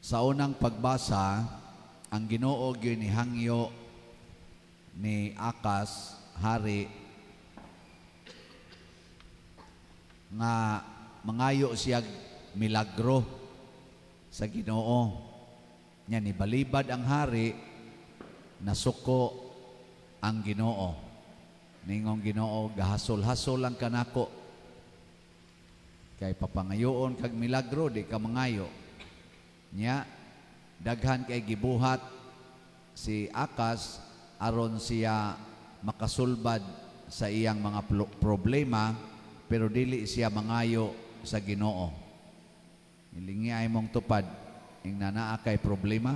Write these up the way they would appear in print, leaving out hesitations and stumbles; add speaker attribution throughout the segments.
Speaker 1: Sa unang pagbasa, ang Ginoo gyud nihangyo ni Akas hari nga mangayo siya milagro sa Ginoo. Nya nibalibad ang hari, nasuko ang Ginoo. Ningong Ginoo, "Gahasol-hasol lang kanako. Kay papangayoon kag milagro, di ka mangayo." Nya daghan kay gibuhat si Akas aron siya makasulbad sa iyang mga problema, pero dili siya mangayo sa Ginoo. Ilingi ay mong tupad ing naa kay problema.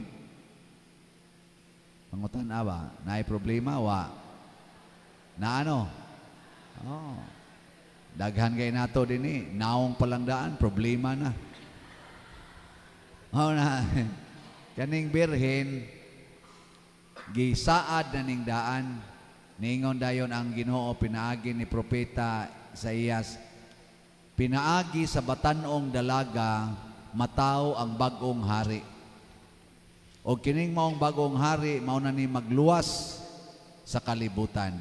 Speaker 1: Pangutan-a ba? Naay problema wa? Na ano? Oh. Daghan kay nato dinhi, naong palangdaan, problema na. Oh na. Kaning birhen gisaad na ning daan. Ningon dayon ang Ginoo pinaagi ni propeta Isaías, pinaagi sa batanong dalaga mataw ang bag-ong hari. O kining maong bagong hari mao na ni magluwas sa kalibutan.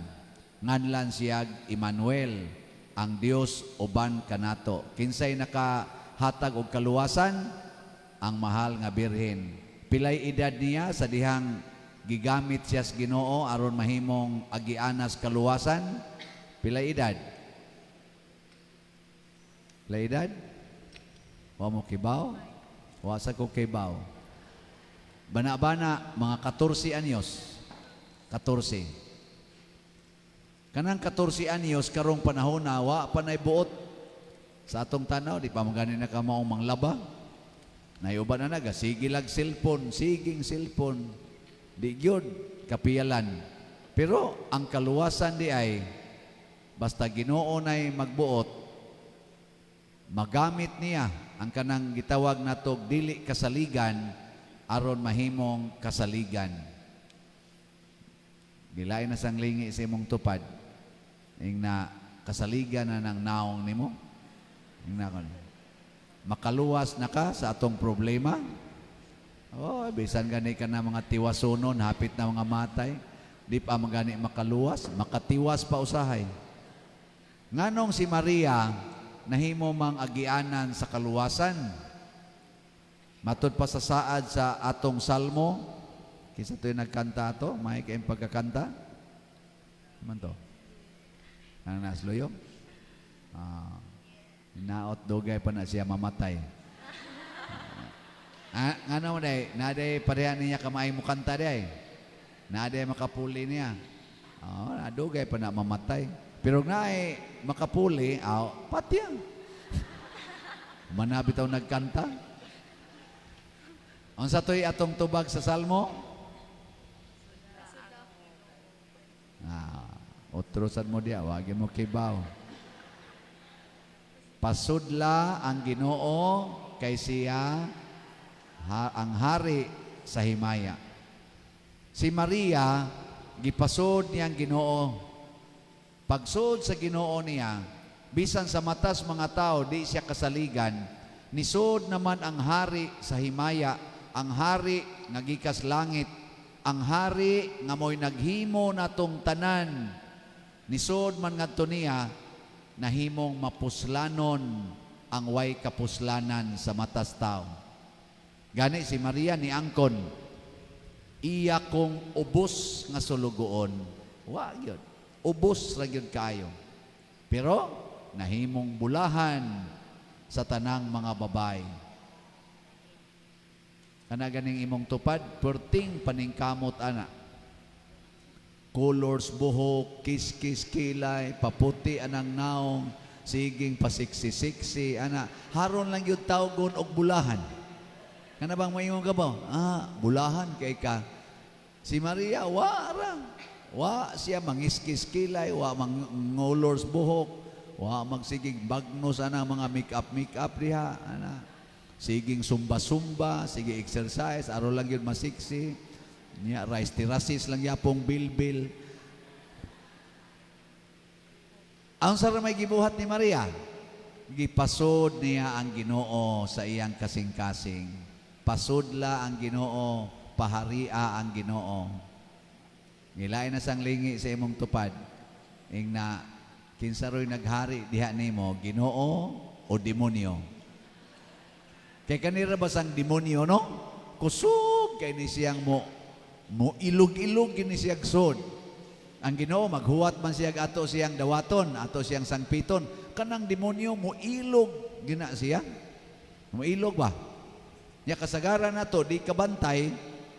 Speaker 1: Nganlan siyag Emmanuel, ang Dios uban kanato. Kinsay nakahatag og kaluwasan? Ang mahal nga birhen. Pilay edad niya sa dihang gigamit siya sa Ginoo aron mahimong agianas kaluwasan? Pilay edad? Pilay edad? Wa mo kibaw? Wa sa ko kibaw. Bana-bana, mga 14 anyos. 14. Kanang 14 anyos karong panahon na wa pa nay buot sa atong tanaw, di pa man gani na ka maong manglaba. Nayuban na naga, sige lag cellphone, siging cellphone. Di gyud kapiyalan. Pero ang kaluwasan di ay basta Ginoo nay magbuot, magamit niya ang kanang gitawag natog dili kasaligan aron mahimong kasaligan. Gilain na sang lingi sa imong tupad. Ing na kasaligan na ng naong nimo. Ing na kon. Makaluwas na ka sa atong problema. Oh, bisan gani ka na mga tiwasunon, hapit na mga matay. Di pa magani makaluwas, makatiwas pa usahay. Nganong si Maria nahimo mang agianan sa kaluwasan? Matud pa sa saad sa atong salmo, kinsa to'y nagkanta ato, may kayong pagkakanta? Man to? Ano na, Luyong? Ah, inaot dugay pa na siya mamatay. Ah, ngano mo day, naday pareha niya kamay mo kanta day. Naday makapuli niya. Oh, nadugay pa na mamatay. Pero nga ay makapuli, aw, patya. Manabi taw nagkanta. Unsa to'y atong tubag sa salmo? Ah, otro sad mo diya, wagi mo kibaw. Pasudla ang Ginoo kay siya ang hari sa himaya. Si Maria gipasod niya ang Ginoo. Pagsud sa Ginoo niya, bisan sa matas mga tao di siya kasaligan, nisod naman ang hari sa himaya, ang hari nga gikas langit, ang hari nga mo'y naghimo natong tanan. Nisod man ngadto niya, nahimong mapuslanon ang way kapuslanan sa matas tao. Gani si Maria ni angkon, "Iya kong ubos nga sulugoon." Wa gyud. Ubos ra gyud kaayo. Pero nahimong bulahan sa tanang mga babay. Kana ganing imong tupad, perting paningkamot ana. Colors buhok, kiss-kiss kilay, paputi anang naong, siging pasiksi-siksi, ana. Haron lang yun tawgon og bulahan. Kana bang maingon ka ba? Ah, bulahan kay ka. Si Maria, wa ra. Wa siya mangiskis kilay, wa mangolors buhok, wa magsigig bagnos ana mga make-up make-up diha ana. Siging sumba-sumba, sige exercise, aron lang yun masiksi. Niya rice terraces lang yapong bilbil. Ang sa may gibuhat ni Maria, gipasod niya ang Ginoo sa iyang kasing-kasing. Pasudla ang Ginoo, paharia ang Ginoo. Ngilain na sang lingi sa imong tupad. Ingna kinsa ro'y naghari diha nimo, Ginoo o demonyo? Kay kanira ba sang demonyo, no? Kusog kay ni siyang mo mo ilog-ilog kini siyag sod. Ang Ginoo maghuwat man siya ato siyang dawaton, ato siyang sangpiton. Kanang demonyo mo ilog gina siya. Mo ilog ba? Nya kasagaran nato di kabantay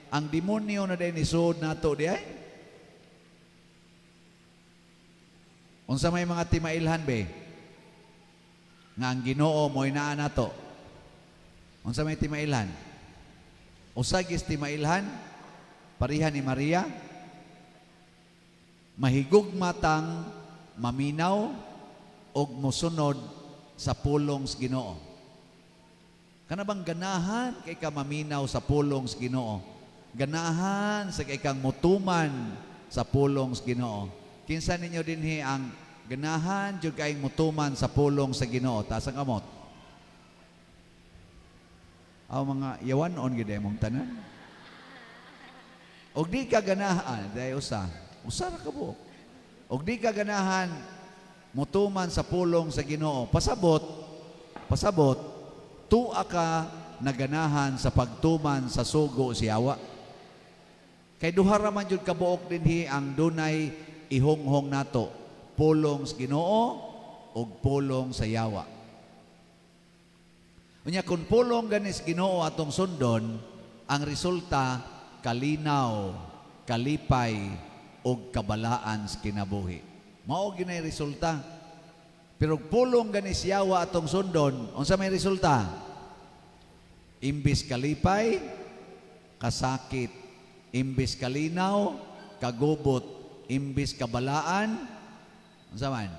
Speaker 1: ang demonyo na day ni sod nato di ay. Unsa may mga timailhan be? Nga ang Ginoo mo'y naa nato. Unsa may timailhan? Usa gis timailhan pareha ni Maria, mahigugmatang maminaw og mosunod sa pulong sa Ginoo. Kana bang ganahan kay ka maminaw sa pulong sa Ginoo? Ganahan sa kay kang mutuman sa pulong sa Ginoo. Kinsa ninyo dinhi ang ganahan jud kayong mutuman sa pulong sa Ginoo? Taas ang kamot. Aw, mga yawan-on gid mong tanan. Og di ka ganahan, dahil usa, usa ra ka buok. Og di ka ganahan mutuman sa pulong sa Ginoo, pasabot, pasabot, tua ka naganahan sa pagtuman sa sugo si yawa. Kay duha ra man jud kabuok dinhi ang dunay ihonghong nato, pulong sa Ginoo ug pulong sa yawa. Unya kung pulong ganis Ginoo atong sundon, ang resulta kalinaw, kalipay ug kabalaan sa kinabuhi. Mao ginay resulta. Pero pulong ganis yawa atong sundon, unsa may resulta? Imbis kalipay, kasakit. Imbis kalinaw, kagubot. Imbis kabalaan, unsa man?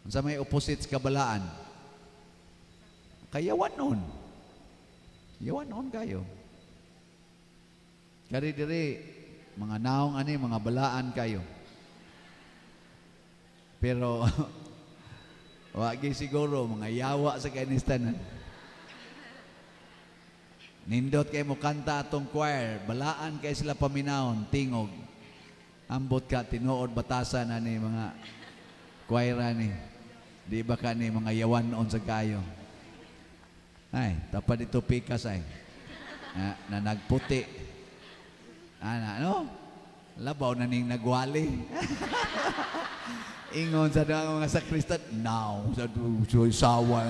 Speaker 1: Unsa may opposite sa kabalaan? Kayawan nun. Yawan nun kayo. Kari diri, mga naong ani, mga balaan kayo. Pero, wagi siguro, mga yawa sa kanistanan. Nindot kay mo kanta atong choir, balaan kay sila paminawon, tingog. Ambot ka, tinuod batasan ani mga choir ani. Di ba ka ni mga yawan noon sa kayo? Ay, tapad ito pikas ay. Na nagputi. Ana, no? Labaw na ning nagwali. Ingon sa mga sakristan, now, sa sawa,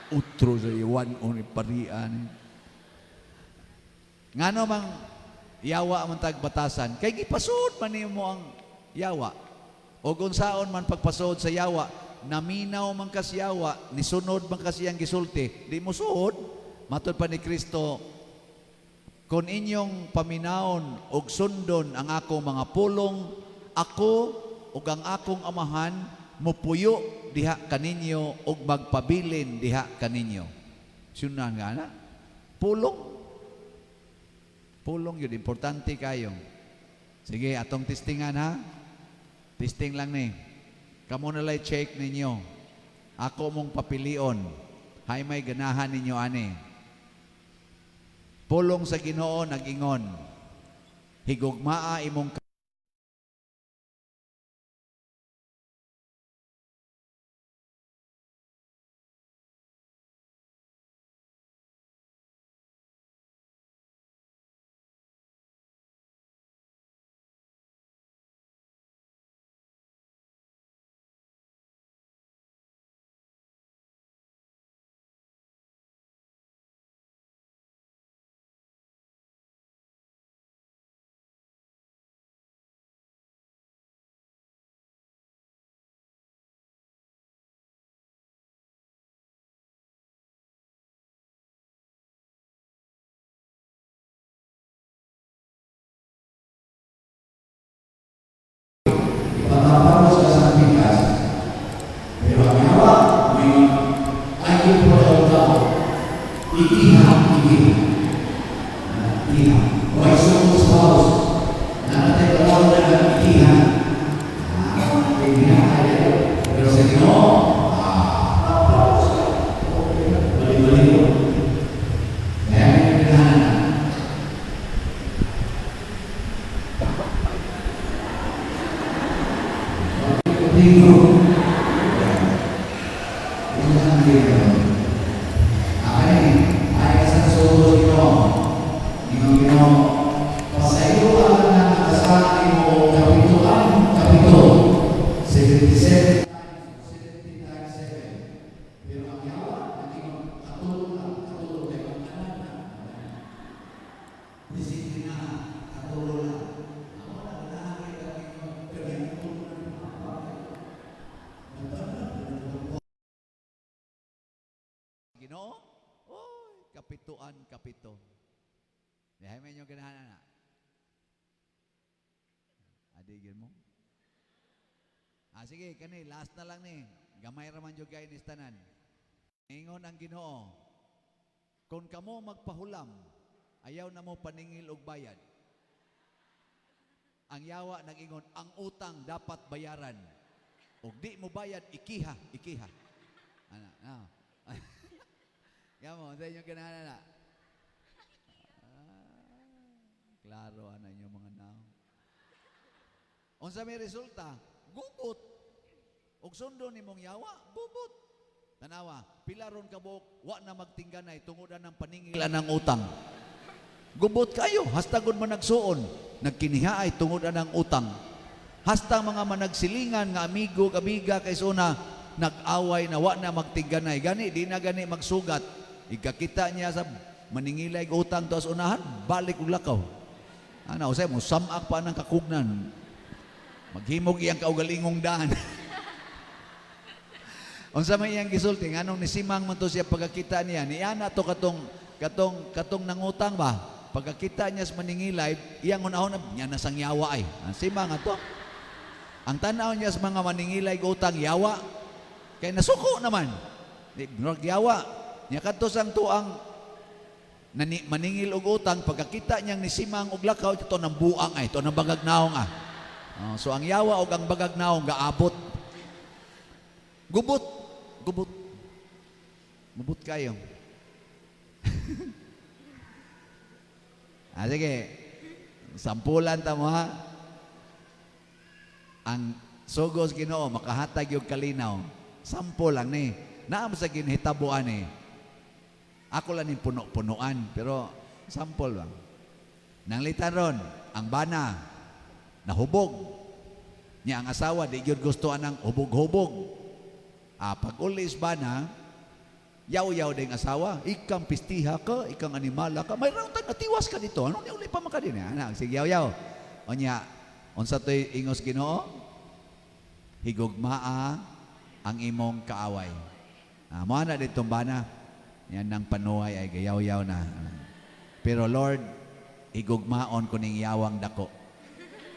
Speaker 1: utro sa iwan, o parian. Ngano mang yawa man tag batasan, kay gipasod man nimo ang yawa. O kung saon man pagpasod sa yawa, naminaw man kas yawa, nisunod man kas iyang gisulti, di mo suod. Matod pa ni Kristo, kung inyong paminawon og sundon ang akong mga pulong, ako ug ang akong amahan mupuyo diha kaninyo ug magpabilin diha kaninyo. Sunan nga na? Pulong. Pulong yun, importante kayo. Sige, atong testingan ha. Testing lang ni. Kamo na lay check ninyo. Ako mong papilion. Hay may ganahan ninyo ani. Pulong sa Ginoo nag-ingon. Higugmaa imong Ipagpaparos ka sa pikas. Pero ang yawa, may ay po tao. Ikiha, ikiha. Ikiha. O ay sumos paus. Nanatay ka lang na ikiha. Ikiha kayo. Pero sa Ginoo, paparos ka. Bali-bali. Oy, kapituan kapito. Dihay man inyong ganahan na. Adigin mo. Ah, sige, kani, last na lang ni. Gamay ra man jud kay ni tanan. Ingon ang Ginoo, kung kamo magpahulam, ayaw na mo paningil og bayad. Ang yawa nag-ingon, ang utang dapat bayaran. Og di mo bayad, ikiha, ikiha. Ana, na. Kamo, sa inyong ganahan na. Ah, klaro ana inyong mga naong. Unsa may resulta? Gubot. Og sundon nimong yawa, gubot. Tanawa, pila ron kabuok, wa na magtingganay tungod ng paningil ng utang. Gubot kayo, hasta gud managsuon, nagkinihaay tungod ng utang. Hasta mga managsilingan nga amigo, amiga kay suna, nag-away na wa na magtingganay. Gani, di na gani magsugat. Igakita niya sa maningilay og utang to sa unahan, balik og lakaw. Ana, usay mo, samak pa ng kakugnan. Maghimog iyang kaugalingong daan. Unsa may iyang gisulti, nganong nisimang man to siya pagkakita niya, niana to katong katong katong nangutang ba? Pagkakita niya sa maningilay, iyang unahon na niya na sang yawa ay. Ang simang ato. Ang tanaw niya sa mga maningilay og utang yawa. Kay nasuko naman. Di murag yawa. Nya kadto sang tuang nani, maningil og utang, pagkakita niyang nisimang og lakaw, ito nang buang ay, ito nang bagag naong ah. Oh, so ang yawa og ang bagag naong gaabot. Gubot, gubot. Gubot kayo. Ah, sige. Sampulan ta mo ha. Ang sugos Ginoo makahatag yung kalinaw. Sample lang ni. Naam sa ginhitabuan ni. Ako lang ning puno-punuan pero sample lang. Nanglitan ron ang bana nahubog. Niya ang asawa di gyud gusto anang hubog-hubog. Ah, pag ulis bana, yaw-yaw ding asawa, ikang pistiha ka, ikang animala ka, may rauntan natiwas ka dito. Anong niuli pa man ka din? Ana, sige yaw-yaw. Onya, unsa to'y ingos Ginoo? Higugmaa ang imong kaaway. Ah, mo na ditong bana. Yan nang panuay ay gayaw-yaw na. Pero Lord, higugmaon ko ning yawang dako.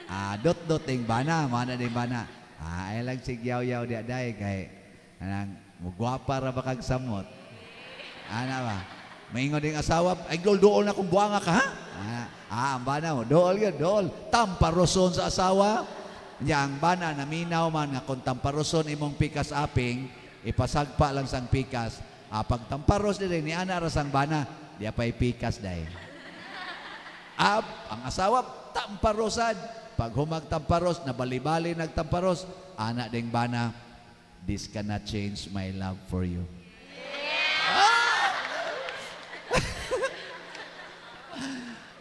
Speaker 1: Ah, dot-dot ding bana, mo na ding bana. Ah, ay lang sig yaw-yaw di aday kay anang mugwapa ra ba kag samot. Ana ba? Maingon ding asawa, ay gol dool na kung buanga ka ha? Ah, ah, ang bana mo, dool yun, dool. Tamparoson sa asawa. Nya ang bana naminaw man nga kung tamparoson imong pikas aping, ipasagpa lang sang pikas. Ah, pag tamparos dili ni ana ra sang bana, di pa pikas day. Ab, ang asawa tamparosan. Pag humag tamparos, nabalibali nagtamparos, ana ding bana, this cannot change my love for you.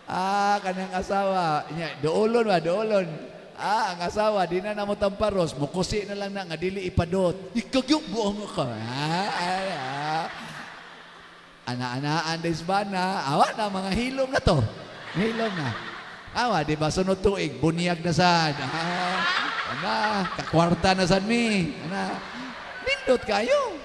Speaker 1: Ah, kanang asawa. Nya, doolon ba, doolon. Ah, ang asawa, di na namo tamparos, mukusi na lang na nga dili ipadot. Ikagyok buong ka. Ah, ah, ah. Ana-anaan des bana, awa na mga hilom na to. Hilom na. Awa, di ba sunod tuig, bunyag na sad. Ah, ana, kakwarta na sad mi. Ana, nindot kayo.